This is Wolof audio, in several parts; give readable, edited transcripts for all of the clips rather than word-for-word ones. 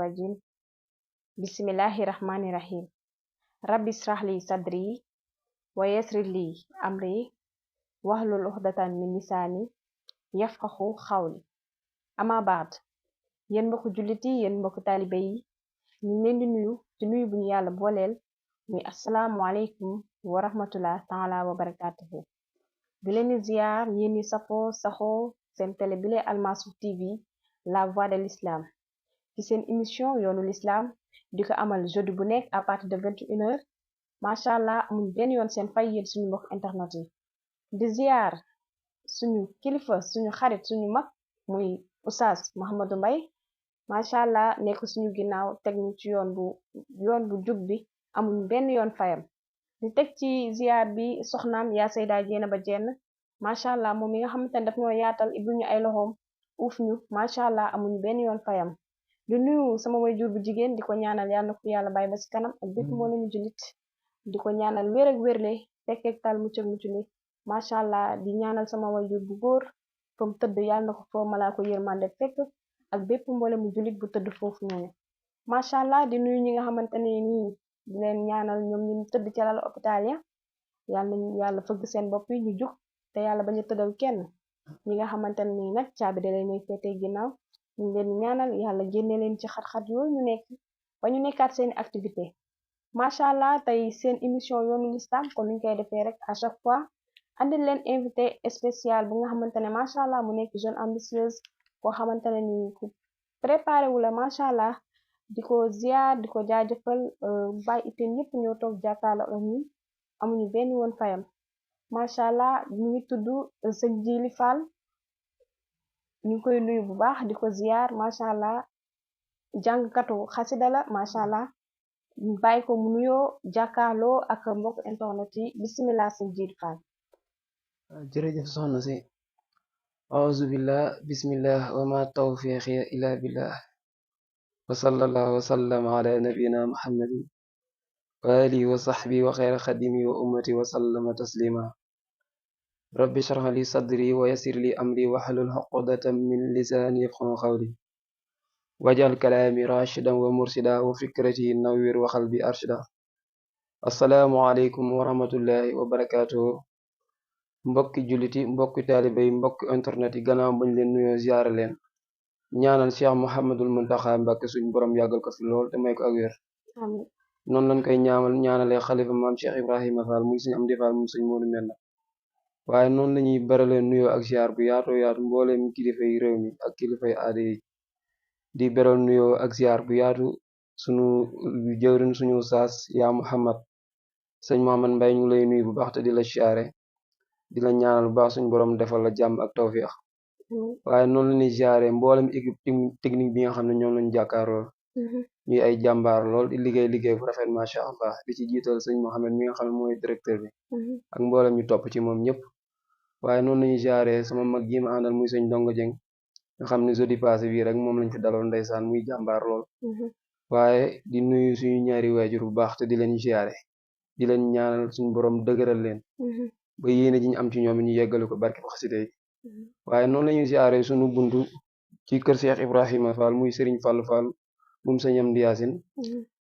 الرجيم بسم الله الرحمن الرحيم رب اشرح لي صدري ويسر لي أمري واحلل عقدة من lisaani yafqahu qawli ama baad yéen mbokku jullit yi yéen mbokku taalibe yi ñu ngi leen di nuyu ci nuyu bu ñu yàlla booleel muy asalaamualeykum wa rahmatullah taala wa barakatuhu di leen di ziar yéen ñi safoo saxoo seen télé bile Almasou TV la voix de l'islam ci seen émission yoonu l'islam di ko amal jeudi bu nekk à partir de 21h macha allah amuñ benn yoon seen fay yéen suñu mbokk internet yi di ziar suñu kilifa suñu xarit suñu mag muy Oustaz Mouhamadou Mbaye macha allah nekk suñu ginnaaw teg ñu ci yoon bu jub bi amuñ benn yoon fayam di teg ci ziar bi soxnaam yaa Seyda Dieynaba Diène macha allah moom mi nga xamante ne daf ñoo yaatal ibbil ñu ay loxoom uuf ñu macha allah amuñ benn yoon fayam di nuyu sama waajur bu jigéen di ko ñaanal yàlla na ko yàlla bàyyi ba ci kanam ak bépp moo lañu jullit di ko ñaanal wér ak wérle fekkeek tal mucc ak mucc li macha allah di ñaanal sama waajur bu góor fa mu tëdd yàlla na ko foo malaa ko yërmande fekk ak bépp mboole mu jullit bu tëdd foofu noonu macha allah di nuyu ñi nga xamante ne nii di leen ñaanal ñoom ñu tëdd ci lal hôpital ya yàlla fëgg seen bopp yi ñu jug te yàlla bañu tëddal kenn ñi nga xamante ne nii nag caabi da leen féete ginnaaw ñu leen ñaanal yàlla génne leen ci xat-xat yooyu ñu nekk ba ñu nekkaat seeni activité macha allah tey seen émission yoonu l'islam kon ñu koy defee rek à chaque fois andil leen invité spécial bu nga xamante ne macha allah mu nekk jeune ambitieuse koo xamante ne ni ku préparé wu la macha allah di ko ziar di ko jaajëfal bàyyi itam yëpp ñoo toog jàkkaarloo ak ñun amuñu benn woon fayam macha allah ñu ngi tudd sëñ Jili Fall ñu koy nuyu bu baax di ko ziar macha allah jàngkatu xasida la macha allah ñu bàyyi ko mu nuyoo jàkkaarloo ak mbokk internet yi bisimilah sëñ Jili Fall. jërëjëf soxna si auzu billah bismillah wa ma tawfiqi illa billah wa sallallahu wa sallam ala nabiyina muhammadin wa alihi wa sahbi wa xayra xadimi wa ummati wa sallama taslima rabbi shrah li sadri wa yassir li amri wahlul uqdatan min lisani yafqahu qawli wajal kalaami rashidan wa mursida wa fikrati nawwir wa qalbi arshida assalaamu aleykum wa rahmatullahi wa barakatuhu mbokki julliti mbokki taalibe yi mbokki internet yi gannaaw bañ leen nuyoo ziyaare leen ñaanal Cheikh Mouhamadul Muntaxa Mbàkke suñ borom yàggal ko fi lool te may ko ak wér noonu lañ koy ñaanalee xalifa maam Cheikh Ibrahima Fall muy suñ Amdi Fall muy suñ Moodu Menda waaye noonu lañuy baralee nuyoo ak ziyaar bu yaatoo yaatu mbooleem kilifa yi réew mi ak kilifa yi aada yi di beral nuyoo ak ziyaar bu yaatu suñu jëwrin suñu saas yaa Muhammad sëñ Mohamad Mbay ñu lay nuyu bu baax te di la ziyaare di la ñaanal bu baax suñu borom defal la jàmm ak tawfiix waaye noonu la ñuy ziare mboolem équipe technique bi nga xam ne ñoom lañu jàkkaarloo ñuy ay jàmbaar lool di liggéey bu rafet macha allah di ci jiital sëñ Mohamed mi nga xam ne mooy directeur bi ak mboolem ñu topp ci moom ñëpp waaye noonu la ñuy ziare sama mag yi ma àndal muy sëñ Dongo Jeng nga xam ne jeudi passé bii rek moom lañ fi daloon ndeysaan muy jàmbaar lool waaye di nuyu suñu ñaari waajur bu baax te di leen ziare di leen ñaanal suñu borom dëgëral leen ba yéene ji ñu am ci ñoom ñu yeggale ko barke xasida yi waaye noonu lañuy ziare suñu buntu ci kër Cheikh Ibrahima Fall muy Serigne Fallou Fall moom sëñ Amdi Yaasin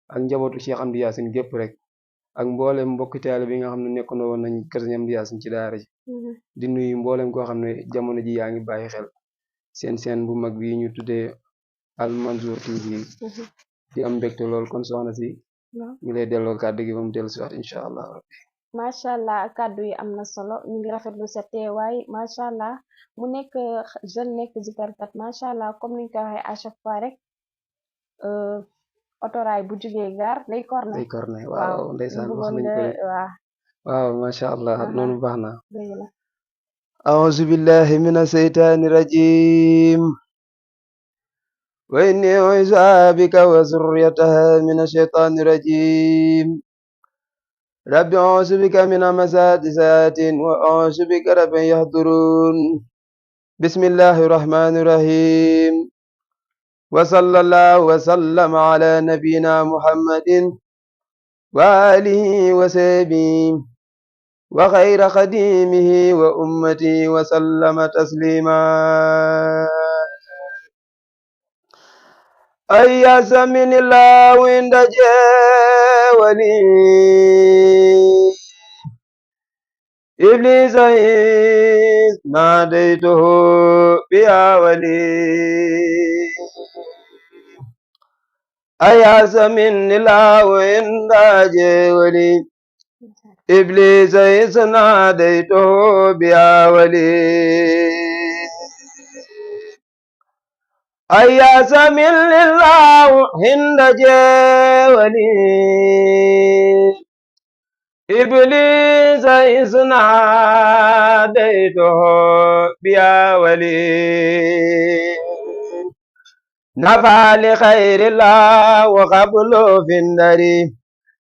ak njabootu Cheikh Amdi Yaasin gépp rek ak mboolem mbokki taalibe bi nga xam ne nekkandoo woon nañ kër sëñ Amdi Yaasin ci daara ji di nuyu mboolem koo xam ne jamono ji yaa ngi bàyyi xel seen bu mag bi ñu tuddee Al Manzour TV di am mbégte lool kon soxna si ñu lay delloo kàddu gi ba mu dellu si waat incha allah rabbi macha allah kàddu yi am na solo ñu ngi rafetlu sa teewaay macha allah mu nekk jeune nekk zikarkat macha allah comme ni ñu ko waxee à chaque fois rek otoraay bu jugee gaar day corne waaw ndeysaan wax nañ ko waaw macha allah noonu baax na auzu billahi mina seytaani rajim wa inni u'iizuha bika wa zurriyataha mina shaytaani rajim rabbi a'uuzu bika min hamazaati shayaatiin wa a'uuzu bika rabbi an yahduruun bismillahi rahmaani rahiim wa sallallahu wa sallama ala nabiyyina muhammadin wa aalihi wa sahbihi wa xayra xadiimihi wa ummatihi wa sallama tasliima أياس من الله عند جاولي إبليس إذ ناديته يا ولي أياس من الله عند جاولي إبليس إذ ناديته يا ولي أياس من الله عند جاولي إبليس إذ ناديته يا ولي نفع لخير الله وقبله في النار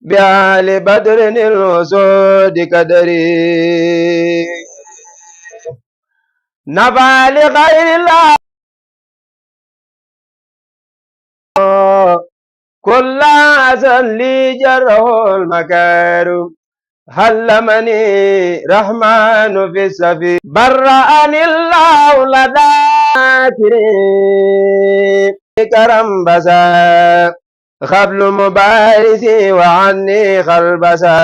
بآل بدر الأسود كدري نفع لخير الله كل أذى لي جره المكارم علمني رحمن في السفي برأني الله لدى كرم بسا قبل مبارسي وعني خلبسا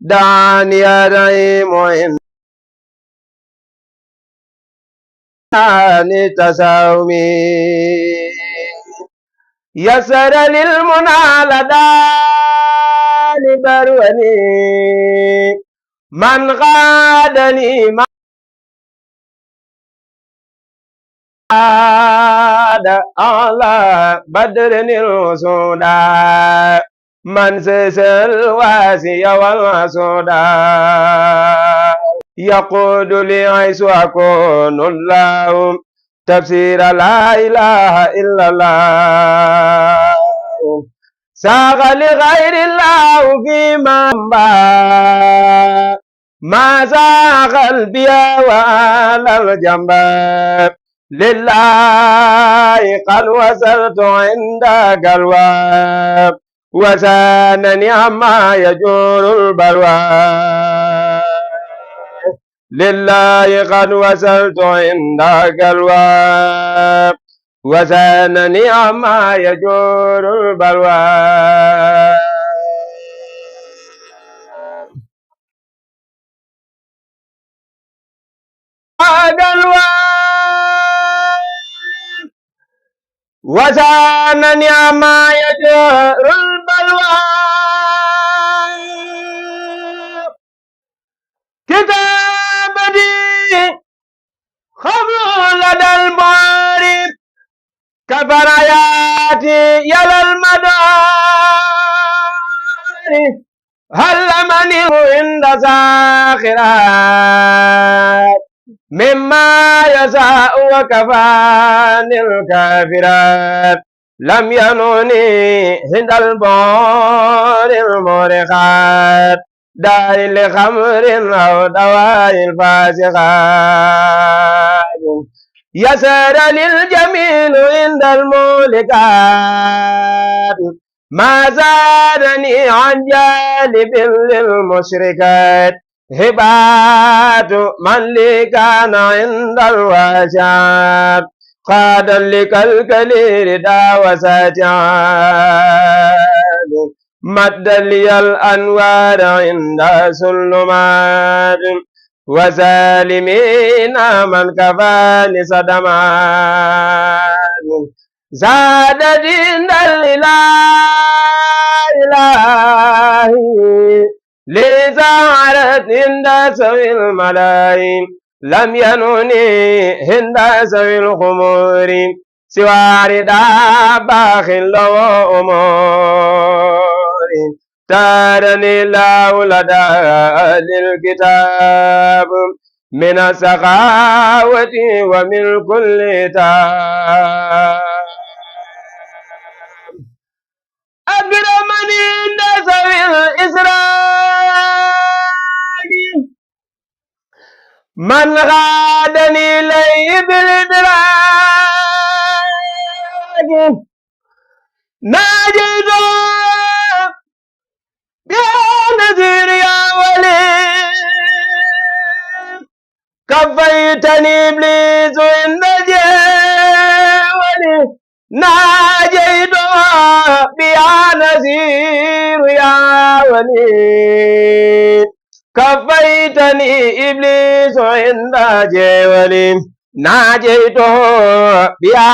دعني يا رحيم إنني تساومي يسر للمنى لدى بروني من غادني ما على بدر الوسودا من سيسل واسي والوسودا يقود لي حيث أكون الله تفسير لا إله إلا الله ساق لغير الله فيما ما ساق البيا وعلى الجنب لله قد وصلت عند قلوى وسانني عما يجور البلوى لله قد وصلت عند قلوى وسانني عما يجور البلوى قلوى وسانني عما يجور البلوى كتابتي خبر لدى المعارف كفراياتي يلا المدارف علمني عند ساخرات مما يساء وكفاني الكافرات لم ينوني عند البار المورخات داعي لخمر أو دواء الفاسقات يسر للجميل عند المولكات ما زادني عن جانب للمشركات هبات من لي كان عند الواسعات قادا لكالكليل داوساتعات مد لي الأنوار عند سلمات وسالمين من كفاني صدمات زاد دين الإله لزارت عند سوي الملايين لم ينوني عند سوي الخمور سوى رداء باخ له أمور تارني الله لدى للكتاب من السخاوة ومن كل تاب أكرمني عند سوي الإسراء من غادني لي بالإدراك ناجيته يا نذير يا ولي كفيتني إبليس عند جاولي ناجيت بيا نذير يا ولي كفيتني إبليس عند جولي ناجيته بيا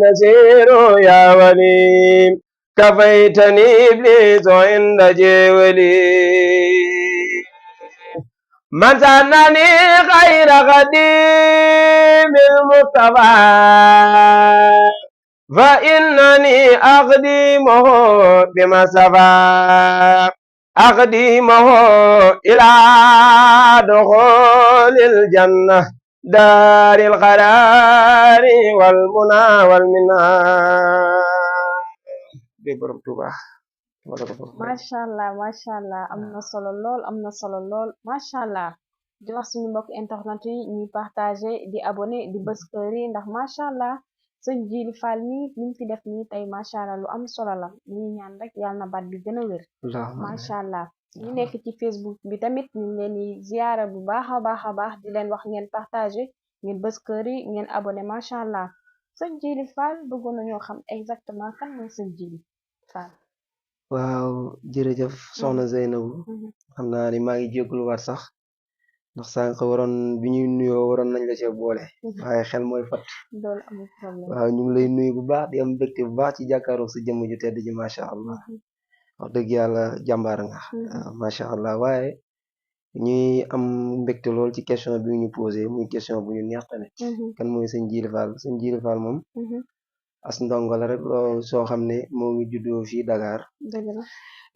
نذير يا ولي كفيتني إبليس عند جولي من سنني خير قديم المصطفى فإنني أخدمه بما سفى أخدمه إلى دخول الجنة دار القرار والمنى والمنى ببرم توبا macha allah am na solo lool am na solo lool macha allah di wax suñu mbokk internet yi ñuy partager di abonné di bës kër yi ndax macha allah sëñ Jili Fall mi liñ fi def nii tey macha allah lu am solo la ñuy ñaan rek yàlla na baat bi gën a wér macha allah ñu nekk ci Facebook bi tamit ñu ngi leen di ziyaara bu baax a baax di leen wax ngeen partager ngeen bës kër yi ngeen abonné macha allah sëñ Jili Fall bëggoon nañoo xam exactement kan mooy sëñ Jili Fall. waaw jërëjëf soxna Zeynabu xam naa ni maa ngi jégalu waat sax ndax sànq waroon bi ñuy nuyoo waroon nañ la cee boole waaye xel mooy fat loolu amul problème waaw ñu ngi lay nuyu bu baax di am mbégte bu baax ci jàkkaaroo sa jëmm ju tedd ji macha allah wax dëgg yàlla jàmbaar nga waaw macha allah waaye ñuy am mbégte lool ci question bi ñu posé muy question bu ñu neex tamit kan mooy sëñ Jili Fall sëñ Jili Fall moom as ndongo la rek soo xam ne moo ngi juddoo fii Dakar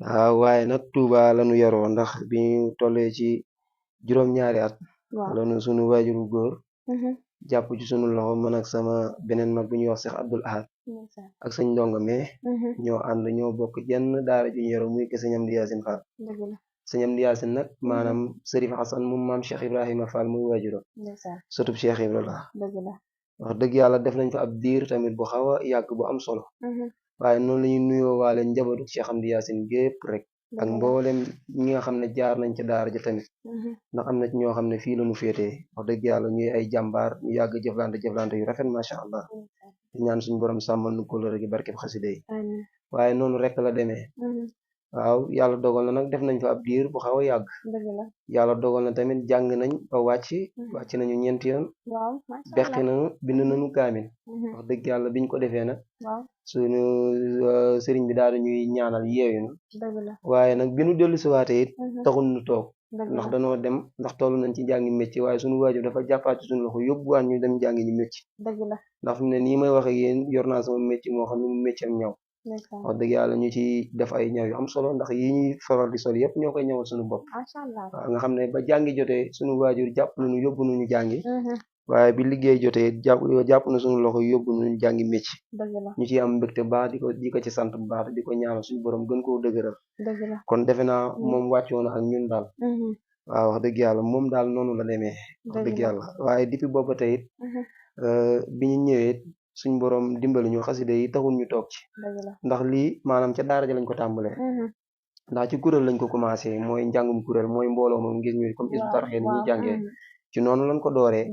waaw waaye nag Touba lañu yaroo ndax bi ñu tollee ci juróom-ñaari at lanu sunu waajuru góor jàpp ci sunu loxo man ak sama beneen mag bu ñuy wax Cheikh Abdoul Ahad ak sëñ ndongo mais ñoo ànd ñoo bokk jenn daara ju ñu yaroo muy ke sëñ Amdi Yaasin Fall sëñ Amdi Yaasin nag maanaam Sërif Xasan moom maam Cheikh Ibrahima Fall muy waajuro sotub Cheikh Ibra la wax dëgg yàlla def nañ fa ab diir tamit bu xaw a yàgg bu am solo waaye noonu la ñuy nuyoo waale njabootu Cheikh Amdi Yaasin gépp rek ak mboolem ñi nga xam ne jaar nañ ca daara ja tamit ndax am na ci ñoo xam ne fii la ñu féetee wax dëgg yàlla ñuy ay jàmbaar ñu yàgg jëflante yu rafet macha allah di ñaan suñu borom sàmmal nu kóllëre gi barkeb xasida yi waaye noonu rek la demee waaw yàlla dogal na nag def nañ fa ab diir bu xaw a yàgg yàlla dogal na tamit jàng nañ ba wàcc nañu ñeenti yoon beqi nañu bind nañu kaamin wax dëgg yàlla biñ ko defee nag suñu sëriñ bi daal ñuy ñaanal yeewinu waaye nag bi nu dellu si waate it taxul nu toog ndax danoo dem ndax toll nañ ci jàngi métier waaye suñu waajur dafa jàppaat ci suñu loxo yóbbuwaat ñu dem jàngi ñu métier ndax fi mu ne nii may wax ak yéen yor naa sama métier moo xam ne mu métier am ñaw wax dëgg yàlla ñu ci def ay ñaw yu am solo ndax yi ñuy faral di sol yëpp ñoo koy ñawal suñu bopp waaw nga xam ne ba jàngi jotee suñu waajur jàpp nañu yóbbu nañu jàngi waaye bi liggéey jotee jàpp na suñu loxo yóbbu nañu jàngi métier ñu ciy am mbégte baax di ko ci sant bu baax di ko ñaanal suñu borom gën koo dëgëral kon defe naa moom wàccoon ak ñun daal waaw wax dëgg yàlla moom daal noonu la demee wax dëgg yàlla waaye depuis booba tey it bi ñu ñëwee suñ borom dimbali ñu xaside yi taxul ñu toog ci ndax lii maanaam ca daara ja lañ ko tàmbalee ndax ci kuréel lañ ko commencé mooy njàngum kuréel mooy mbooloo moom ngir ñu comme Hizbut Tarqiyyah ni ñuy jàngee ci noonu lañ ko dooree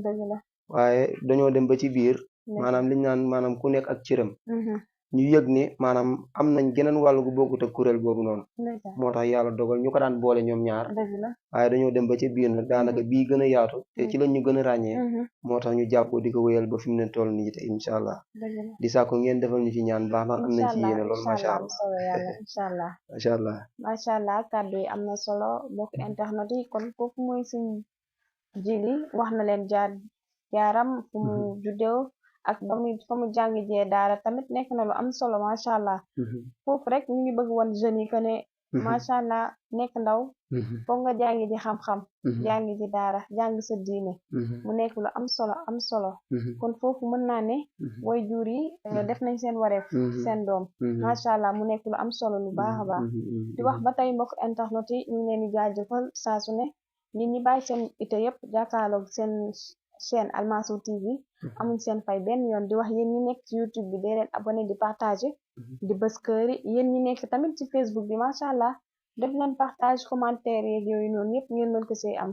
waaye dañoo dem ba ci biir maanaam liñ naan maanaam ku nekk ak cëram ñu yëg ne maanaam am nañ geneen wàll gu bokkut ak kuréel boobu noonu moo tax yàlla dogal ñu ko daan boole ñoom ñaar waaye dañoo dem ba ci biir nag daanaka bii gën a yaatu te ci lañ ñu gën a ràññee moo tax ñu jàppoo di ko wéyal ba fi mu ne toll nii te incha allah di sàkku ngeen defal ñu ci ñaan baax ndax am nañ ci yéene loolu macha allah macha allah kàddu yi am na solo mbokk internet yi kon kooku mooy sëñ Jili wax na leen jaaram fu mu juddoo ak fa mu jàng jee daara tamit nekk na lu am solo macha allah foofu rek ñu ngi bëgg woon jeunes yi que ne macha allah nekk ndaw foog nga jàngi ji xam-xam jàngi ji daara jàng sa diine mu nekk lu am solo kon foofu mën naa ne way jur yi def nañ seen wareef seen doom macha allah mu nekk lu am solo lu baax a baax di wax ba tey mbokk internet yi ñu ngi leen di jaajëfal saa su ne nit ñi bàyyi seen ite yëpp jàkkaarloog seen chaîne Almasou TV amuñ seen fay benn yoon di wax yéen ñi nekk ci YouTube bi dee leen abonné di partager di bës kër yi yéen ñi nekk tamit ci Facebook bi macha allah def leen partage commentaire yeeg yooyu noonu yëpp ngeen mën ko see am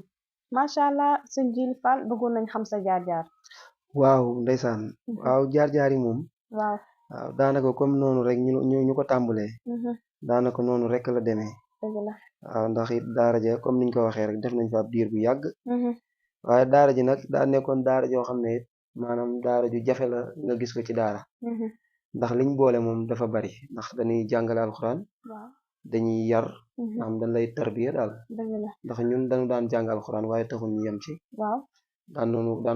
macha allah sëñ Jili Fall bëggoon nañ xam sa jaar-jaar waaw ndeysaan waaw jaar-jaar yi moom waaw waaw daanaka comme noonu rek ñu ko tàmbalee daanaka noonu rek la demee dëgg la waaw ndax it daara ja comme niñ ko waxee rek def nañ fa ab diir bu yàgg waaye daara ji nag daa nekkoon daara joo xam ne it maanaam daara ju jafe la nga gis ko ci daara ndax liñ boole moom dafa bari ndax dañuy jàngale alxuraan waaw dañuy yar am dañ lay tarbiya daal dëgg la ndax ñun dañu daan jàng alxuraan waaye taxul ñu yem ci waaw daan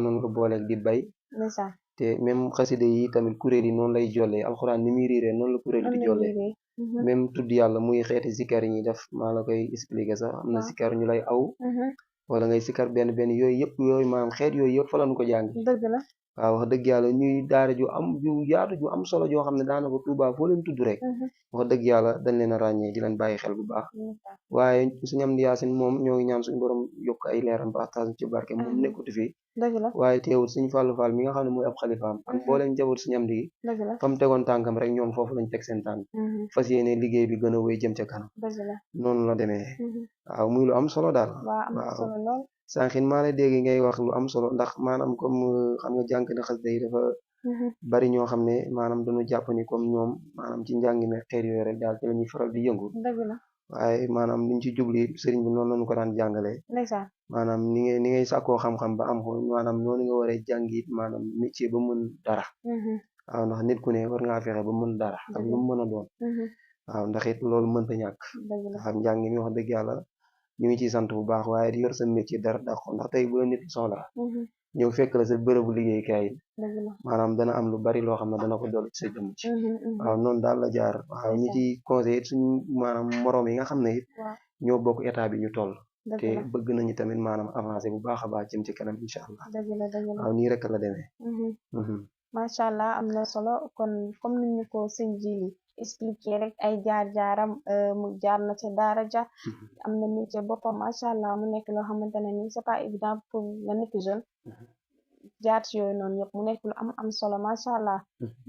noonu ko booleeg di bay ndeysaan te même xaside yi tamit kuréel yi noonu lay jollee alxuraan ni muy riiree noonu la kuréel di jollee même tudd yàlla muy xeeti sikar yi ñuy def maa la koy expliquer sax am na sikar ñu lay aw wala ngay sikar benn yooyu yëpp yooyu maanaam xeet yooyu yëpp fa lañu ko jàng dëgg la waaw wax dëgg yàlla ñuy daara ju am ju yaatu ju am solo joo xam ne daanaka Tuuba foo leen tudd rek wax dëgg yàlla dañ leen a ràññee di leen bàyyi xel bu baax waaye suñu am di yaasin moom ñoo ngi ñaan suñu borom yokk ay leeram ba taas ci barke moom nekkutu fii dëgg la waaye teewul suñu Fallou Fall mi nga xam ne mooy ab xalifaam ak mbooleem njaboot suñu am di dëgg la fa mu tegoon tànkam rek ñoom foofu lañ teg seen tànk fas yéene liggéey bi gën a wéy jëm ca kanam dëgg la noonu la demee waaw muy lu am solo daal waaw sànqin maa lay dégg ngay wax lu am solo ndax maanaam comme xam nga jàng na xasida yi dafa bari ñoo xam ne maanaam dañu jàpp ni comme ñoom maanaam ci njàng mi xeer yooyu rek daal ci la ñuy faral di yëngu dëgg la waaye maanaam liñ ci jubli sëriñ bi noonu lañu ko daan jàngalee ndeysaan maanaam ni ngay sàkkoo xam-xam ba am ko maanaam noonu nga waree jàngit maanaam métier ba mën dara waaw ndax nit ku ne war ngaa fexe ba mën dara ak lu mu mën a doon waaw ndax it loolu mënta ñàkk xam njàng mi wax dëgg yàlla ñu ngi ciy sant bu baax waaye di yor sa métier dara dàq ko ndax tey bu la nit soxla ñëw fekk la sa bërëbu liggéeykaay maanaam dana am lu bari loo xam ne dana ko dolli ci sa jëmm ci waaw noonu daal la jaar waaw ñi ci conseillé it suñu maanaam moroom yi nga xam ne it ñoo bokk état bi ñu toll te bëgg nañu tamit maanaam avancé bu baax a baax jëm ci kanam incha allah waaw nii rek la demee macha allah am na solo kon comme ni ñu ko sëñ Jili expliqué rek ay jaar-jaaram mu jaar na ca daara ja am na métier boppam macha allah mu nekk loo xamante ne ni c'est pas évident pour nga nekk jeune jaar ci yooyu noonu yëpp mu nekk lu am solo macha allah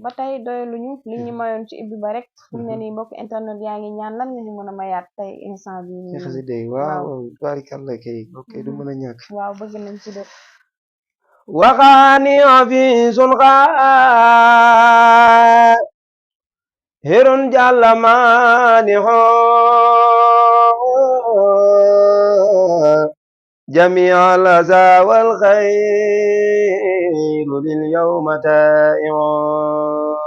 ba tey doyaluñu li ñu mayoon ci ibbi ba rek fu mu ne nii mbokk internet yaa ngi ñaan lan nga ñu mën a mayaat tey instant bi ci xasida yi waaw barikalla kay ok du mën a ñàkk waaw bëgg nañ ci def waxaani afiisul xaar hirun jàlla maani xoor jamia laza wal xayru lil yawma taa'iun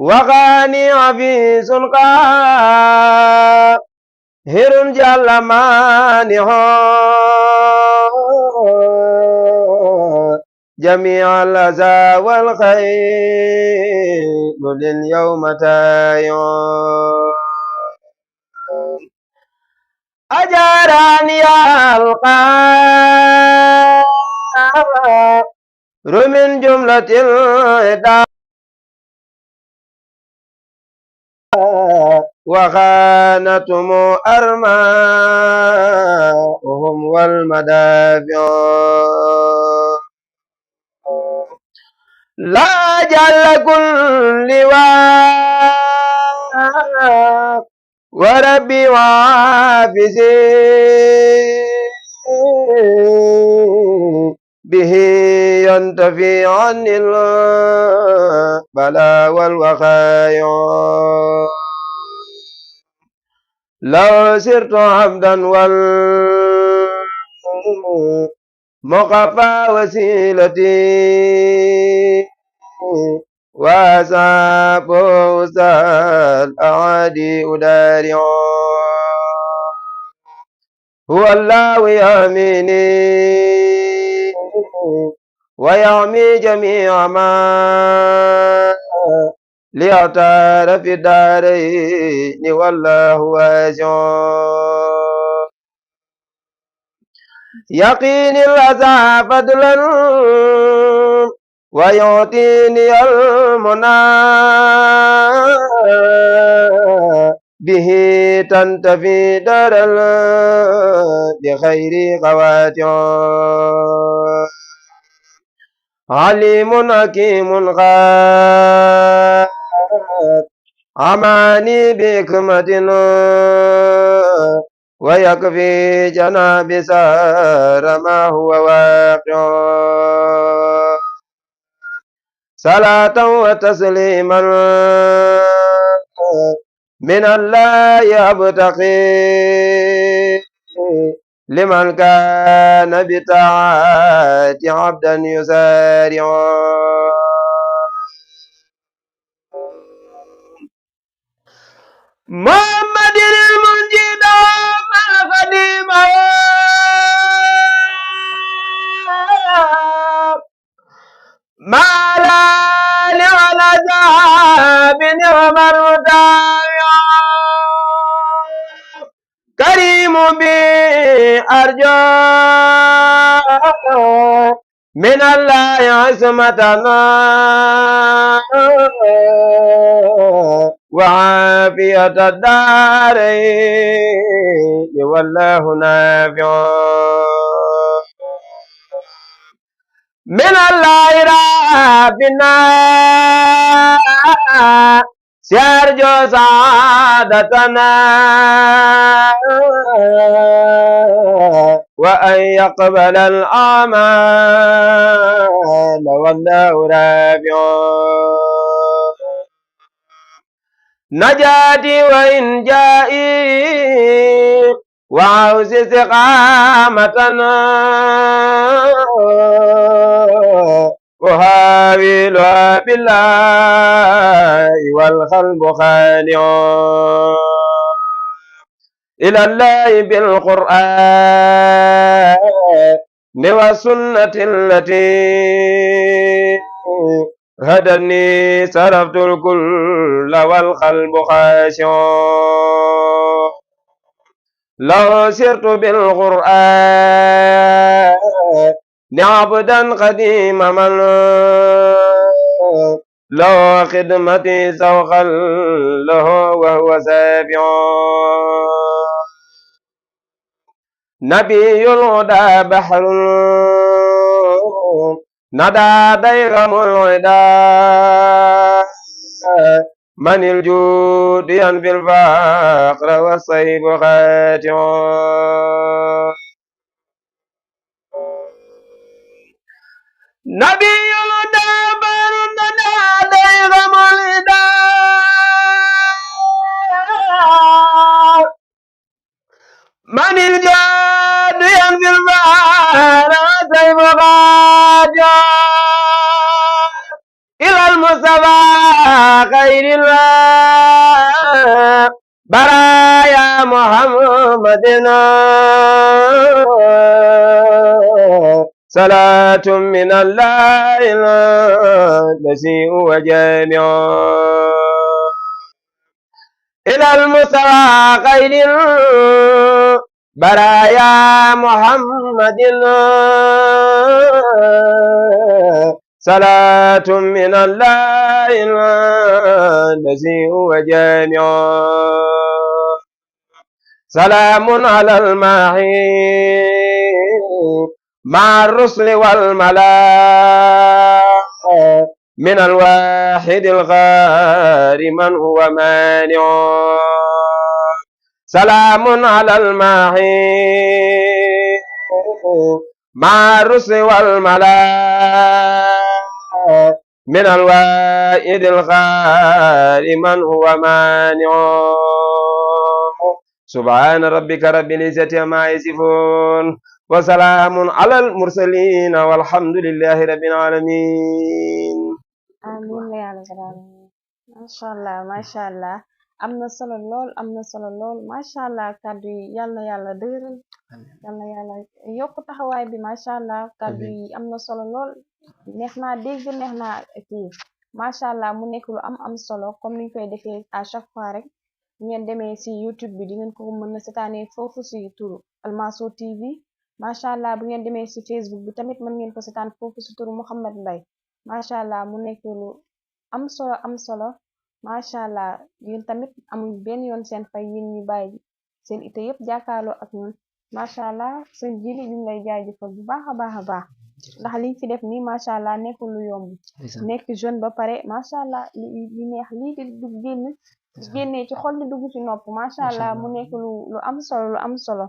waxaani afiisul xaar hirun jàlla maani xoor جميع الأذى والخير لليوم تايون أجراني القار من جملة الدار وخانتهم أرماؤهم والمدافع لا جل كل وربي وعافزي به ينتفي عن البلاء والوخايا لو سرت عبدا والمقفى وسيلتي وأصحاب الأعادي أدارع هو الله يميني ويعمي جميع ما ليعتار في الدارين والله واسع يقيني الأذى فضلا ويعطيني المنى به تنتفي دار بخير قواتع عليم حكيم غاب عماني بحكمة ويكفي جناب سار ما هو واقع صلاة وتسليما من الله أبتقي لمن كان بطاعات عبدا يسارع محمد المنجد القديم ما لا لعلى ذهب نعم الوداع كريم بي أرجو من الله عصمتنا وعافية الدارين والله نافع من الله ربنا سيرجو سعادتنا وأن يقبل الأعمال والله رافع نجاتي وإن جائي وعوز استقامتنا أحاولها بالله والقلب خانع إلى الله بالقرآن والسنة التي هدني صرفت الكل والقلب خاشع لو سرت بالقرآن عبدا قديم من لو خدمتي سوقا له وهو سابع نبي الهدى بحر ندى ديغم العدا من الجود ينفي الفقر والصيف خاتع نبي الهدى بحر ندى ديغم العدا من الجود ينفي الفقر والصيف خاتع إلى المصطفى خير الله برايا محمدنا صلاة من الله الذي هو جامع إلى المصطفى خير برايا محمدنا صلاة من الله الذي هو جامع سلام على الماحي مع الرسل والملائكة من الواحد الغار من هو مانع سلام على الماحي مع الرسل والملائكة من الوائد الغار من هو مانع سبحان ربك رب العزة عما يصفون وسلام على المرسلين والحمد لله رب العالمين amiin la yàlla salaam macha allah am na solo lool macha allah kàddu yi yal na yàlla dëgëral yal na yàlla yokk taxawaay bi macha allah kàddu yi am na solo lool neex naa dégg neex naa kii macha allah mu nekk lu am solo comme niñ koy defee à chaque fois rek ngeen demee si YouTube bi di ngeen ko mën a seetaanee foofu si turu Almansour TV macha allah bu ngeen demee si Facebook bi tamit mën ngeen ko seetaan foofu si turu Mouhamed Mbaye macha allah mu nekk lu am solo macha allah yéen tamit amul benn yoon seen fay yéen ñu bàyyi seen ite yëpp jàkkaarloo ak ñun macha allah seen jili ñu lay jaajëfal bu baax a baax ndax liñ fi def nii macha allah nekkul lu yomb nekk jeune ba pare macha allah li neex lii di génnee ci xol di dugg ci nopp macha allah mu nekk lu am solo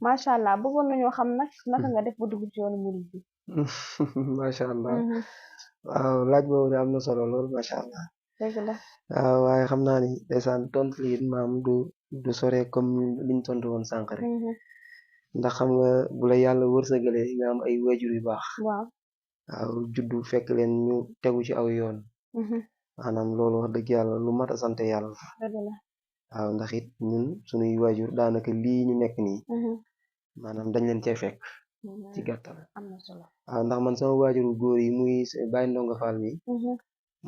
macha allah bëggoon nañoo xam nag naka nga def ba dugg ci yoonu murid bi macha allah waaw laaj boobu de am na solo lool macha allah. dëgg la. waaw waaye xam naa ni ndeysaan tontu li it maam du sore comme liñ tontu woon sànq rek ndax xam nga bu la yàlla wërsëgalee nga am ay waajur yu baax. waaw. waaw juddu fekk leen ñu tegu ci aw yoon. maanaam loolu wax dëgg yàlla lu mat a sant yàlla. dëgg la. waaw ndax it ñun sunuy waajur daanaka lii ñu nekk nii. maanaam dañ leen cee fekk. ci gàttal. am na solo. waaw ndax man sama waajuru góor yi muy Baye Ndonga Fall mi.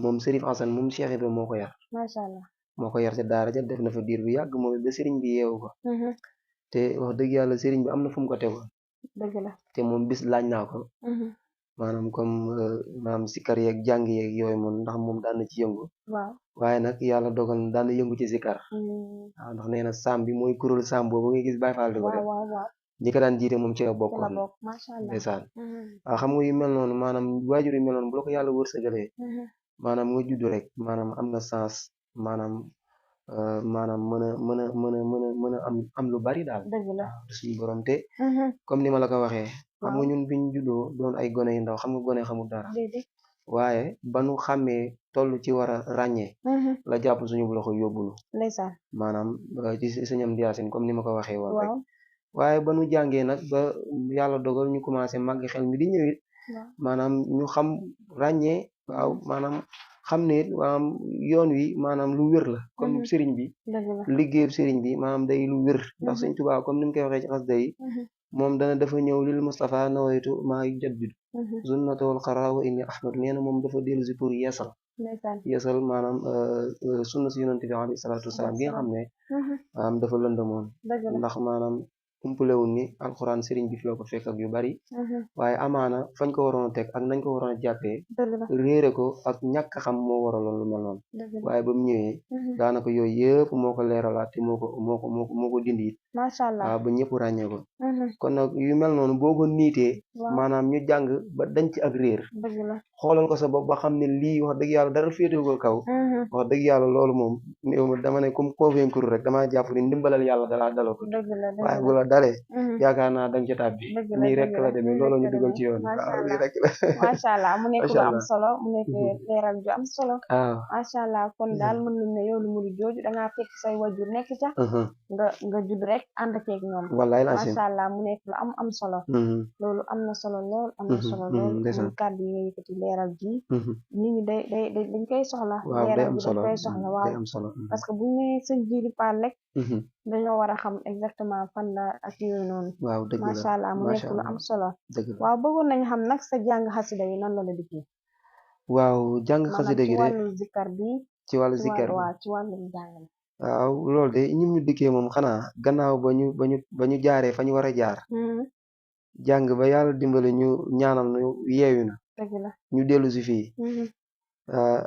moom Serif Assane moom Cheikh Ibrahima moo ko yar. macha allah. moo ko yar ca daara ja def na fa diir bu yàgg moom ba sëriñ bi yeewu ko. te wax dëgg yàlla sëriñ bi am na fu mu ko tegoon. dëgg la. te moom bis laaj naa ko. maanaam comme maanaam sikar yeeg jàng yeeg yooyu moom ndax moom daan na ci yëngu. waaw. waaye nag yàlla dogal na daan na yëngu ci sikar. waaw ndax nee na saam bi mooy kuréel saam boobu nga gis Baye Fall di ko def. waaw waaw. ñi ko daan jiite moom ci la bokkoon. macha allah. ndeysaan. waaw xam nga yu mel noonu maanaam waajur yu mel noonu bu la ko yàlla wërsëgalee. maanaam nga judd rek maanaam am na sens maanaam mën a am lu bari daal. dëgg la. suñu borom te. comme ni ma la ko waxee. xam nga ñun biñ juddoo doon ay gone yu ndaw xam nga gone xamul dara. waaye ba nu xàmmee toll ci war a ràññee. la jàpp suñu loxo yóbbulu. ndeysaan. maanaam ci sëñam Yaasin comme ni ma ko waxee woon rek. waaw. waaye ba nu jàngee nag ba yàlla dogal ñu commencé màgg xel mi di ñëwit maanaam ñu xam ràññee waaw maanaam xam ne it maanaam yoon wi maanaam lu wér la comme sëriñ bi liggéeyub sëriñ bi maanaam day lu wér ndax Sëñ Tuubaa comme ni mu koy waxee ci xasida yi moom dana dafa ñëw lil Mustafa nawaytu maa yujaddidu sunnatawal xara wa inni ahmadu nee na moom dafa dellu si pour yeesal maanaam sunna si yonent bi alayhi salaatu wasalaam gi nga xam ne maanaam dafa lëndëmoon ndax maanaam umpulewul ni alxuraan sëriñ bi fi la ko fekk ak yu bari waaye amaana fañ ko waroon a teg ak nañ ko waroon a jàppee réere ko ak ñàkk xam moo waraloon lu mel noonu waaye ba mu ñëwee daanaka yooyu yëpp moo ko leeralaat te moo ko dindi it macha allah waaw ba ñëpp ràññee ko kon nag yu mel noonu boo ko niitee maanaam ñu jàng ba dañ ci ak réer xoolal ko sa bopp ba xam ne lii wax dëgg yàlla dara féetewu ko kaw wax dëgg yàlla loolu moom dama ne comme convaincre rek dama jàpp ni ndimbalal yàlla dalaa daloo ko waaye bu la dalee yaakaar naa dañ ca tàbbi nii rek la demee loolu ñu dugal ci yoon waaw nii rek la macha allah mu nekk lu am solo mu nekk leeral ju am solo waaw macha allah kon daal mën nañ ne yow lu murid jooju dangaa fekk say wajur nekk ca nga judd rek ànd ceeg ñoom wallaay la macha allah mu nekk lu am solo loolu am na solo lool am na solo lool mu kàddu yi nga yëkkati leeral ji nit ñi dañ koy soxla leeral ji dañ koy soxla waaw parce que bu ñu nee sëñ Djily Fall rek dañoo war a xam exactement fan la ak yooyu noonu waaw dëgg la macha allah mu nekk lu am solo dëgg la waaw bëggoon nañ xam nag sa jàng xasida yi nan la la dikkee waaw jàng xasida gi de ci wàllu zikkar bi ci wàllu zikkar bi waaw ci wàllu jàng waaw loolu de ñim ñu dikkee moom xanaa gannaaw ba ñu jaaree fa ñu war a jaar jàng ba yàlla dimbale ñu ñaanal ñu yeewu na dëgg la ñu dellu si fii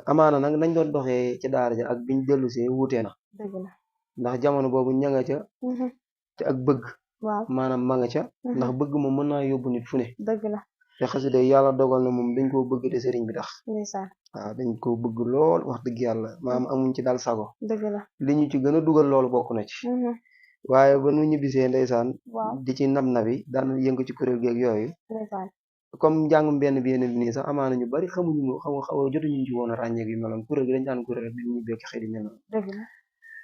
amaana nag nañ doon doxee ci daara ja ak biñ dellu si wuutee na dëgg la ndax jamono boobu ña nga ca te ak bëgg waaw maanaam ma nga ca ndax bëgg moom mën naa yóbbu nit fu ne dëgg la te xasida yàlla dogal na moom dañ koo bëgg te sëriñ bi tax ndeysaan waaw dañ koo bëgg lool wax dëgg yàlla maam amuñ ci dal sago dëgg la li ñu ci gën a dugal loolu bokk na ci waaye ba nu ñibbisee ndeysaan di ci nab nabi daan yëngu ci kuréel geeg yooyu ndeysaan comme njàngum benn bi yeneen nii sax amaana ñu bari xamuñu xaw a jotuñu ci woon a ràññeek yu meloon kuréel gi dañ daan kuréel di ñu bekk xëy di mel noonu dëgg la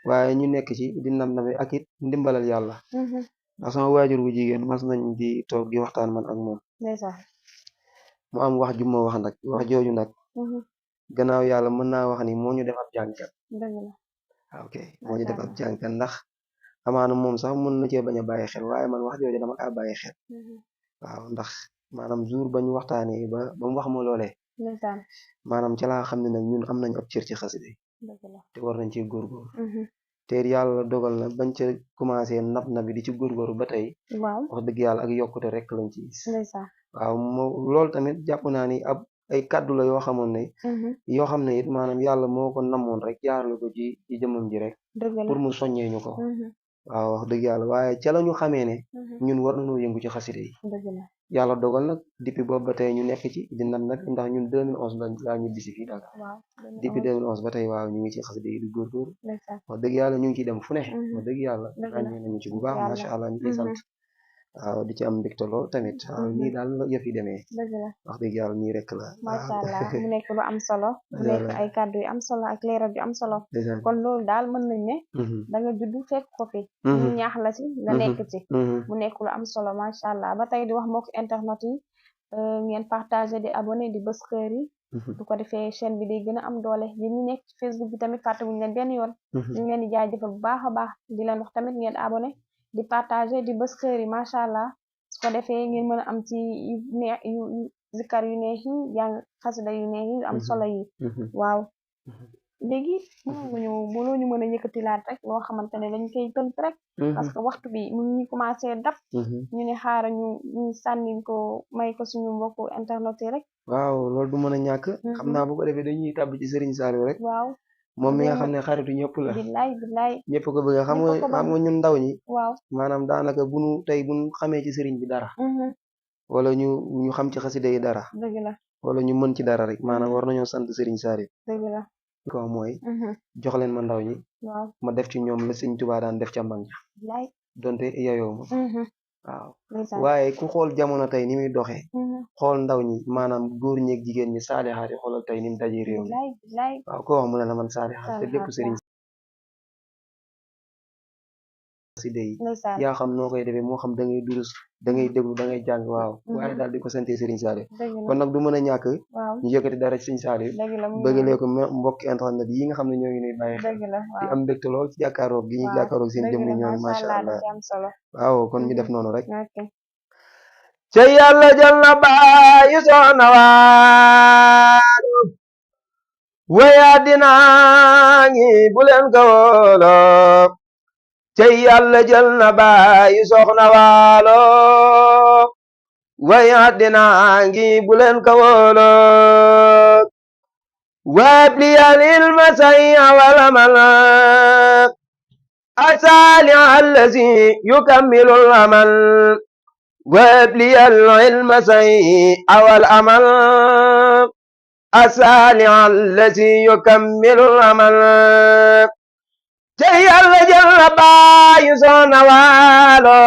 waaye ñu nekk ci di nab nabi ak it ndimbalal yàlla ndax sama waajur bu jigéen mas nañ di toog di waxtaan man ak moom ndeysaan mu am wax ju ma wax nag wax jooju nag gannaaw yàlla mën naa wax ni moo ñu def ab jàngkat dëgg la ok moo ñu def ab jàngkat ndax amaana moom sax mën na cee bañ a bàyyi xel waaye man wax jooju dama kaa bàyyi xel waaw ndax maanaam jour ba ñu waxtaanee ba mu wax ma loolee maanaam ca laa xam ne nag ñun am nañ ab cër ci xasida yi te war nañ cee góorgóor te yàlla dogal na bañ ca commencé nab na bi di ci góorgóoru ba tey wax dëgg yàlla ak yokkute rek lañ ci gis waaw loolu tamit jàpp naa ni ay kàddu la yoo xamoon ne yoo xam ne it maanaam yàlla moo ko namoon rek jaarale ko ci jëmam ji rek pour mu soññee ñu ko waaw wax dëgg yàlla waaye ca la ñu xamee ne ñun war nañoo yëngu ci xasida yi yàlla dogal nag depuis boobu ba tey ñu nekk ci di nag ndax ñun 2011 laa ñu bisi fii Dakar depuis 2011 ba tey waaw ñu ngi ci xasida yi di góorgóor wax dëgg yàlla ñu ngi ciy dem fu ne wax dëgg yàlla ràññee nañu ci bu baax macha allah ñu ciy sant waaw di ci am mbégte lool tamit waaw nii daal la yëf yi demee dëgg la wax dëgg yàlla nii rek la macha allah mu nekk lu am solo mu nekk ay kàddu yu am solo ak leeral yu am solo kon loolu daal mën nañ ne da nga juddu fekk ko fi ñu ñaax la ci nga nekk ci mu nekk lu am solo macha allah ba tey di wax mbokk internet yi ngeen partagé di abonné di bës kër yi bu ko defee chaîne bi day gën a am doole yéen ñi nekk ci Facebook bi tamit fàtte wuñu leen benn yoon ñu ngi leen di jaajëfal bu baax a baax di leen wax tamit ngeen abonné di partagé di bës kër yi macha allah su ko defee ngeen mën a am ci yu neex yu zikar yu neex yi jàng xasida yu neex yi am solo yi waaw léegi mënoo ñu mën a yëkkatilaat rek loo xamante ne dañ koy tënk rek parce que waxtu bi mu ngi commencé dab ñu ne xaara ñu sànni ko may ko suñu mbokku internet yi rek waaw loolu du mën a ñàkk xam naa bu ko defee dañuy tàbb ci Serigne Saliou rek waaw moom mi nga xam ne xaritu ñëpp la billaay ñëpp ko bëgg xam nga ñun ndaw ñi waaw maanaam daanaka buñu xamee ci Serigne bi dara wala ñu xam ci xasida yi dara dëgg la wala ñu mën ci dara rek maanaam war nañoo sant Serigne Saliou dëgg la ko mooy jox leen ma ndaw ñi waaw ma def ci ñoom la Sëñ Tuubaa daan def ca mag ña billaay donte yayoo ma waaw ndeysaan waaye ku xool jamono tey ni muy doxee xool ndaw ñi maanaam góor ñeeg jigéen ñi saalixaat yi xoolal tey ni mu dajee réew mi billaay waaw ko wax mu ne la man saalixaat te lépp Serigne xasida yi ndeysaan yaa xam noo koy defee moo xam da ngay durus da ngay déglu da ngay jàng waaw waaye daal di ko sante Serigne Saliou kon nag du mën a ñàkk waaw ñu yëkkati dara ci Serigne Saliou dëgg la bëggalee ko mbokki internet yi nga xam ne ñoo ngi nuy bàyyi xel dëgg la di am mbégte lool ci jàkkaaroog gi ñu jàkkaaroog seen jëmm ñoom macha allah am solo waaw kon ñu def noonu rek ca yàlla jël na bàyyi soxna waaru waya dinaa ngi bu leen ko wóolo ca yàlla jël na bàyyi soxna waalo waya dinaa ngi bu leen ko wóolo wabliyal ilma sayya wala mala asali allazi yukammilul amal وابلي العلم سيء والأمل السالع الذي يكمل الأمل تي الجل بايسون والو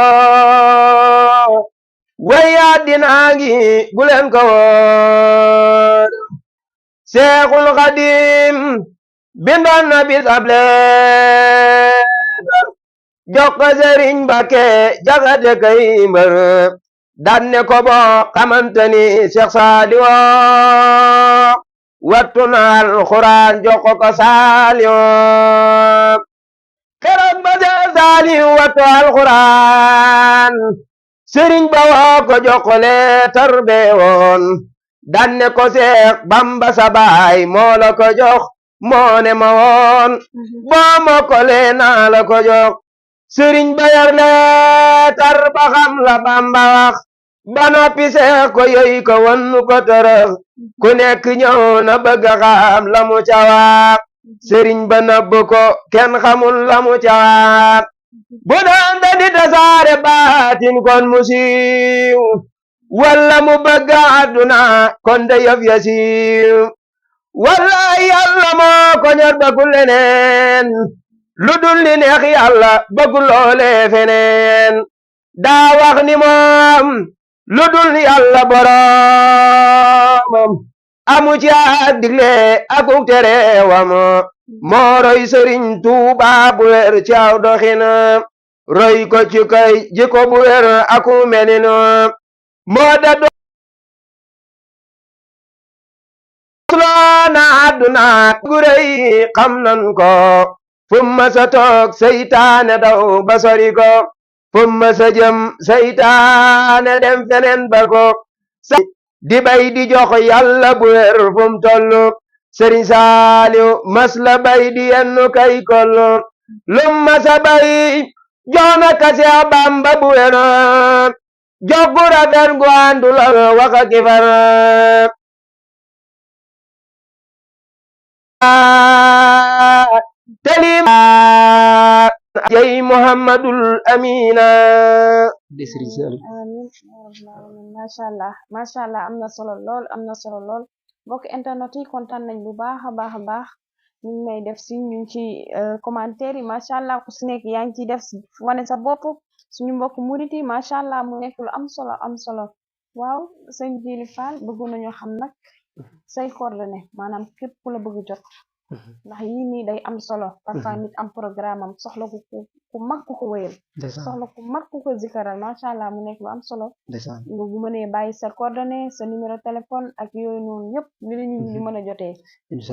ويادناغي بلن كور شيخ القديم بن النبي سبلي jokk Sëriñ Mbàkke Jaxate kay mbër daan ne ko boo xamante ni Cheikh Saliou wattu na alxuraan jokk ko Saliou keroog ba Cheikh Saliou wattu alxuraan sëriñ ba woo ko jokk leetar bee woon daan ne ko Cheikh Bamba sa baay moo la ko jox moo ne ma woon boo ma ko lee naa la ko jox sëriñ ba yar leetar ba xam la Bamba wax ba noppi seex ko yoy ko won ko tërëx ku nekk ñëw na bëgg xam la mu ca wax sëriñ ba nëbb ko kenn xamul la mu ca wax bu doon da di tasaare baatin kon mu siiw walla mu bëgg àdduna kon de yëf ya siiw wallaay yàlla moo ko ñor bëggul leneen lu dul li neex yàlla bëggul loole feneen daa wax ni moom lu dul yàlla boroomam amu ci ak digle akuk terewam moo roy Sëriñ Tuuba bu wér ci aw doxin roy ko ci kay jikko bu wér aku melin moo da loona àdduna gu rëy xam nan ko fumma sa toog seytaane daw ba sori ko fumma sa jëm seytaane dem feneen ba ko di bay di jox yàlla bu wér fum tollu Sëriñ Saaliw mas la bay di yennu kay kollu lum masa bay joona kase Bamba bu wér jox gu rafet gu àndul waxa kifar telima jey Muhammadul Amina de Serigne Saliou amiin macha allah am na solo lool mbokk internet yi kontaan nañ bu baax a baax ñu ngi may def si ñu ngi ci commentaire yi macha allah ku si nekk yaa ngi ciy def wane sa bopp suñu mbokk murit yi macha allah mu nekk lu am solo waaw sëñ Jili Fall bëgg nañu xam nag say coordonnées maanaam képp ku la bëgg jot ndax yii nii day am solo parfois nit am programme am soxla ku mag ku ko wéyal soxla ku mag ku ko zikaral macha allah mu nekk lu am solo nga bu mënee bàyyi sa coordonnée sa numéro téléphone ak yooyu noonu yëpp li lañu ñu mën a jotee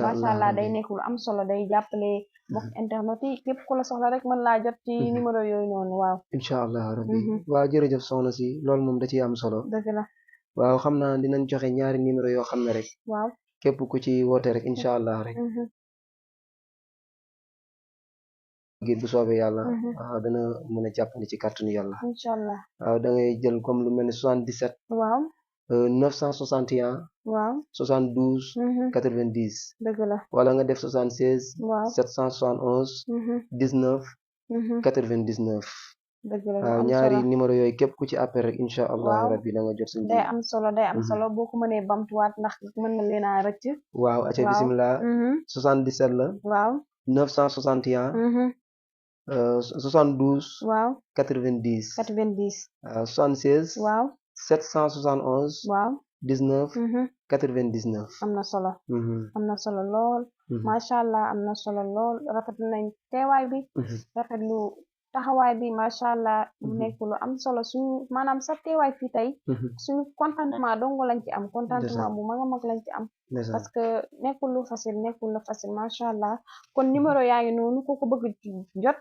macha allah day nekk lu am solo day jàppale mbokk internet yi képp ku la soxla rek mën laa jot ci numéro yooyu noonu waaw incha allah rabbi waaw jërëjëf soxna si loolu moom da ciy am solo dëgg la waaw xam naa dinañ joxe ñaari numéro yoo xam ne rek waaw képp ku ci woote rek incha allah rek ngir bu soobee yàlla dana mën a jàppandi ci kàttanu yàlla incha allah waaw da ngay jël comme lu mel ni 77 waaw 961 waaw 72 90 dëgg la wala nga def 76 waaw 771 19 99 dëgg la waaw ñaari numéro yooyu képp ku ci appel rek incha allah rabbi da nga jot suñu day am solo boo ko mënee bamtuwaat ndax mën na leen a rëcc waaw aca bismillah 77 la waaw 961 72 waaw 90 waaw 76 waaw 771 waaw 19 99 am na solo lool macha allah am na solo lool rafet nañ teewaay bi rafet lu taxawaay bi macha allah mu nekk lu am solo suñu maanaam sa teewaay fii tey suñu contentement dong lañ ci am contentement bu mag a mag lañ ci am parce que nekkul lu facile macha allah kon numéro yaa ngi noonu ku ko bëgg jot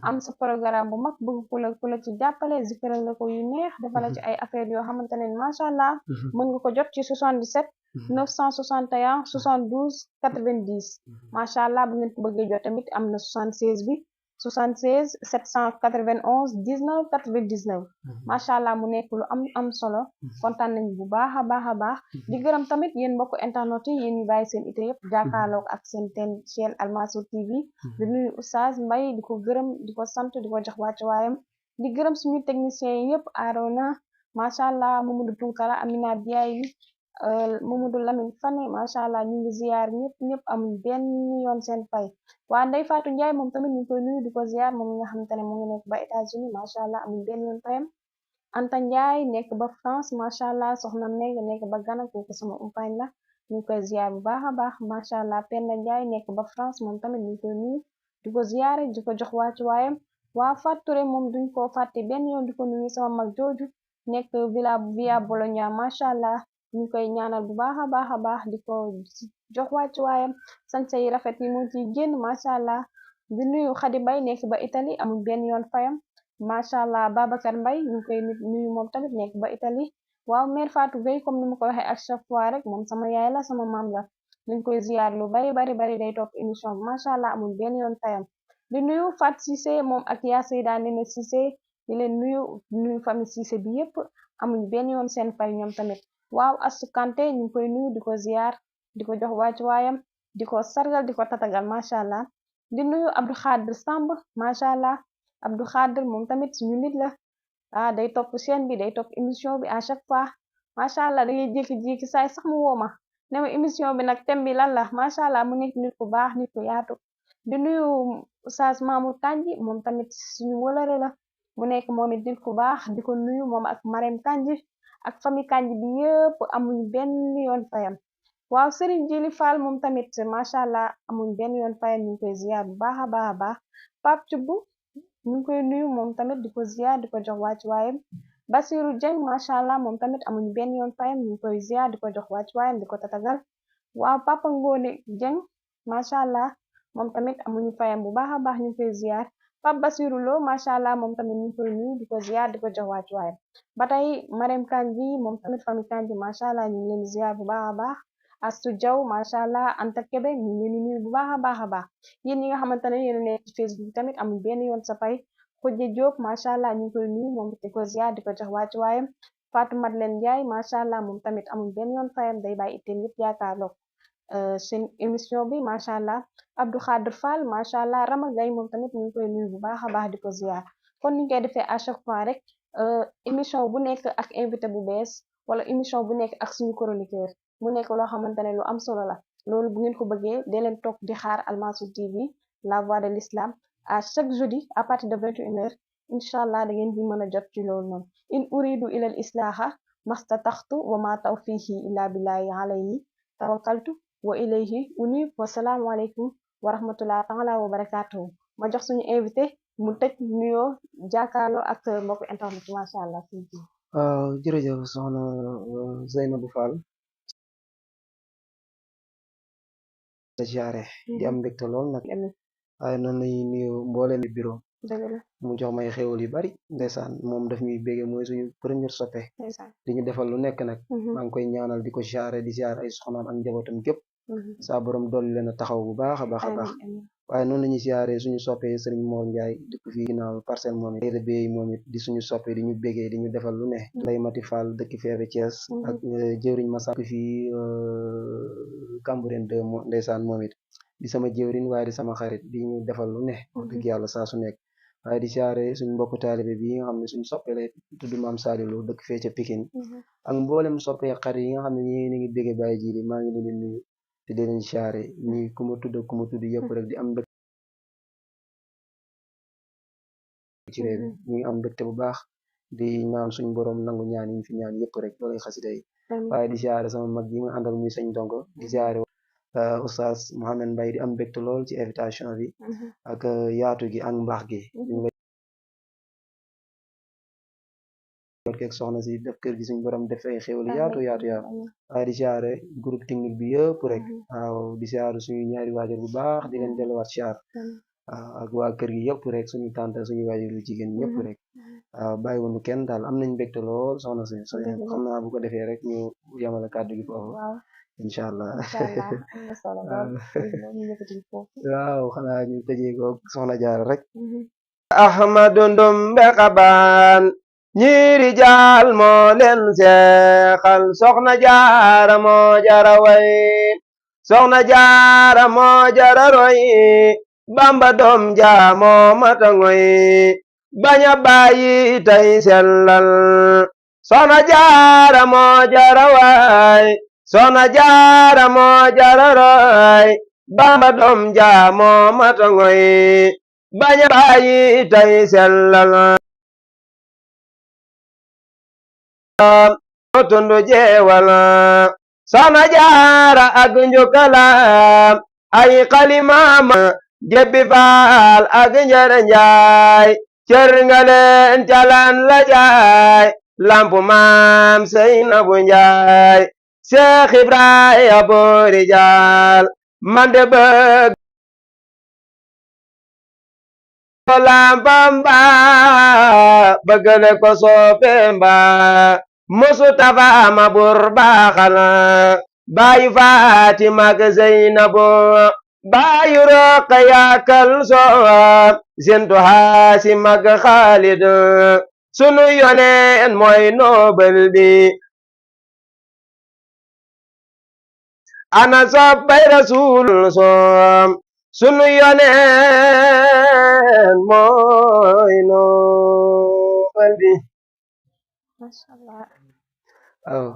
am sa programme bu mag bëgg ku la ci jàppale zikral la ko yu neex defal ci ay affaire yoo xamante ne macha allah mën nga ko jot ci 77 961 72 90 macha allah bu ngeen ko bëggee jot tamit am na 76 bi 76 791 19 99 macha allah mu nekk lu am solo kontaan nañ bu baax a baax di gërëm tamit yéen mbokk internet yi yéen ñu bàyyi seen ité yëpp jàkkaarloog ak seen chaîne Al Mansour TV di nuyu Oustaz Mbaye di ko gërëm di ko sant di ko jox wàccuwaayam di gërëm suñu technicien yi yëpp Arona macha allah Mamadou Tunkara Amina Biaye Mamadou Lamine Fane macha allah ñu ngi ziar ñëpp amuñ benn yoon seen fay waa Ndey Faatu Njaay moom tamit ñu ngi koy nuyu di ko ziar moom nga xamante ne mu ngi nekk ba États-Unis macha allah amuñ benn yoon fayam Anta Njaay nekk ba France macha allah soxna Meg nekk ba Ghana kooku sama umpaañ la ñu ngi koy ziar bu baax a baax macha allah Penda Njaay nekk ba France moom tamit ñu ngi koy nuyu di ko ziare di ko jox wàccuwaayam waa Fatou Touré moom duñ ko fàtte benn yoon di ko nuyu sama mag jooju nekk via Bologna macha allah ñu koy ñaanal bu baax a baax di ko jox wàccuwaayam sañse yi rafet yi mu ci génn macha allah di nuyu Xadi Mbay nekk ba Italie amul benn yoon fayam macha allah Babacar Mbay ñu koy nuyu moom tamit nekk ba Italie waaw mère Fatou Gueye comme ni ma ko waxee à chaque fois rek moom sama yaay la sama maam la ñu koy ziar lu bari day topp émission bi macha allah amul benn yoon fayam di nuyu Fat Cissé moom ak yaa Seyda Nene Cissé di leen nuyu famille Cissé bi yépp amuñ benn yoon seen fay ñoom tamit waaw Astu Kanté ñu koy nuyu di ko ziar di ko jox wàccuwaayam di ko sargal di ko tatagal macha allah di nuyu Abdou Khadir Samb macha allah Abdou Khadir moom tamit suñu nit la day topp chaîne bi day topp émission bi à chaque fois macha allah da ngay jékki-jékki saay sax mu woo ma ne ma émission bi nag thème bi lan la macha allah mu nekk nit ku baax nit ku yaatu di nuyu Oustaz Mamour Kandji moom tamit suñu wëlëre la mu nekk moom it nit ku baax di ko nuyu moom ak Marème Kandji ak famille Kandji bi yëpp amuñ benn yoon fayam waaw Serigne Jili Fall moom tamit macha allah amuñ benn yoon fayam ñu ngi koy ziar bu baax a baax Pape Thioub ñu ngi koy nuyu moom tamit di ko ziar di ko jox wàccuwaayam Basirou Dieng macha allah moom tamit amuñ benn yoon fayam ñu ngi koy ziar di ko jox wàccuwaayam di ko tatagal waaw Papa Ngone Dieng macha allah moom tamit amuñu fayam bu baax a baax ñu ngi koy ziar Pape Basirou Lo macha allah moom tamit ñu ngi koy nuyu di ko ziar di ko jox wàccuwaayam ba tey Marème Kandji moom tamit famille Kandji macha allah ñu ngi leen ziar bu baax a baax Astou Diaw macha allah Anta Kebe ñu ngi leen nuyu bu baax a baax yéen ñi nga xamante ne yéen a nekk ci Facebook tamit amuñ benn yoon sa pay Kodje Diop macha allah ñu ngi koy nuyu moom di ko ziar di ko jox wàccuwaayam Fatou Madeleine Ndiaye macha allah moom tamit amuñ benn yoon fayam day bàyyi itteel yëpp yaakaarloo seen émission bi macha allah Abdou Khadir Fall macha allah Rama Gaye moom tamit ñu ngi koy nuyu bu baax a baax di ko ziar kon ni ñu koy defee à chaque fois rek émission bu nekk ak invité bu bees wala émission bu nekk ak suñu chroniqueur mu nekk loo xamante ne lu am solo la loolu bu ngeen ko bëggee dee leen toog di xaar Al Mansour TV la voix de l'islam à chaque jeudi à partir de 21h inshallah da ngeen di mën a jot ci loolu noonu in uridu ilal islaha mastataxtu wa ma tawfiqi illa billahi alayhi tawakkaltu wa ilayhi unib wa salaamu aleykum wa rahmatullah taala wa barakatuhu ma jox suñu invité mu tëj nuyoo jàkkaarloo ak mbokk internet masha Allah waaw jërëjëf soxna Zeynabou Fall da ziare di am mbégte lool nag waaye noonu lañuy nuyu mbooleem bureau mu jox may xéwal yu bari ndeysaan moom daf ñuy béggee mooy suñu première soppe di ñu defal lu nekk nag maa ngi koy ñaanal di ko ziare di ziare ay soxnaam ak njabootam gépp saa borom dolli leen a taxaw bu baax a baax a baax waaye noonu la ñuy ziare suñu soppee Serigne Mor Ndiaye dëkk fii ginnaaw parcelle moom it béy moom it di suñu soppee di ñu béggee di ñu defal lu ne lay Mati Fall dëkk feefe Thiès ak jëwriñ Massa fii Cambérène 2 ndeysaan moom it di sama jëwriñ waaye di sama xarit di ñu defal lu ne wax dëgg yàlla saa su nekk waaye di ziare suñu mbokku taalibe bi nga xam ne suñu soppee la tudd Maam Salilu dëkk fee ca Pikine ak mboolem soppee xarit yi nga xam ne ñi ngi béggee Baye Jili maa ngi leen di nuyu te di leen ziare ñi ku ma tudd yëpp rek di am mbégte ci réew mi ñu ngi am mbégte bu baax di ñaan suñu borom nangu ñaan yi ñu fi ñaan yëpp rek loolay xasida yi waaye di ziare sama mag yi ma àndal muy sëñ Dongo di ziare Oustaz Mohamed Mbaye di am mbégte lool ci invitation bi ak yaatu gi ak mbaax gi keeg soxna si def kër gi suñu borom def ay xéwal yaatu waaye di ziare groupe technique bi yëpp rek waaw di ziare suñu ñaari waajur bu baax di leen delluwaat ziar waaw ak waa kër gi yëpp rek suñu tante suñu waajur yu jigéen ñëpp rek waaw bàyyiwuñu kenn daal am nañ mbégte lool soxna si xam naa bu ko defee rek ñu yamale kàddu gi foofu incha allah waaw xanaa ñu tëjee ko soxna Jaara rek Ahmadu Ndumbe Xabaan ñiiri jaal moo leen seexal soxna Jaara moo jara way soxna Jaara moo jara roy Bamba doom jaamoo mata ngoy baña bàyyi tey sellal soxna Jaara moo jara way soxna Jaara moo jara roy Bamba doom jaamoo mata ngoy baña bàyyi tey sellal tundu jeewal soxna Jaara ak njukkalaam ay xalimaam jebbi faal ak njara njaay cër nga leen calaan la jaay lampu maam Seynabu Njaay Seex Ibrahima boori jaal man de bëgg lampam ba bëggale ko soppeem ba musu tafaama bur baaxala baayu Fatima ak Zeynabu baayu Roqaya Kalsoom zintu Haasim ak Xaalid sunu yoneen mooy noobal bi ana soppay Rasuul soom sunu yoneen mooy noobal bi masha Allah waaw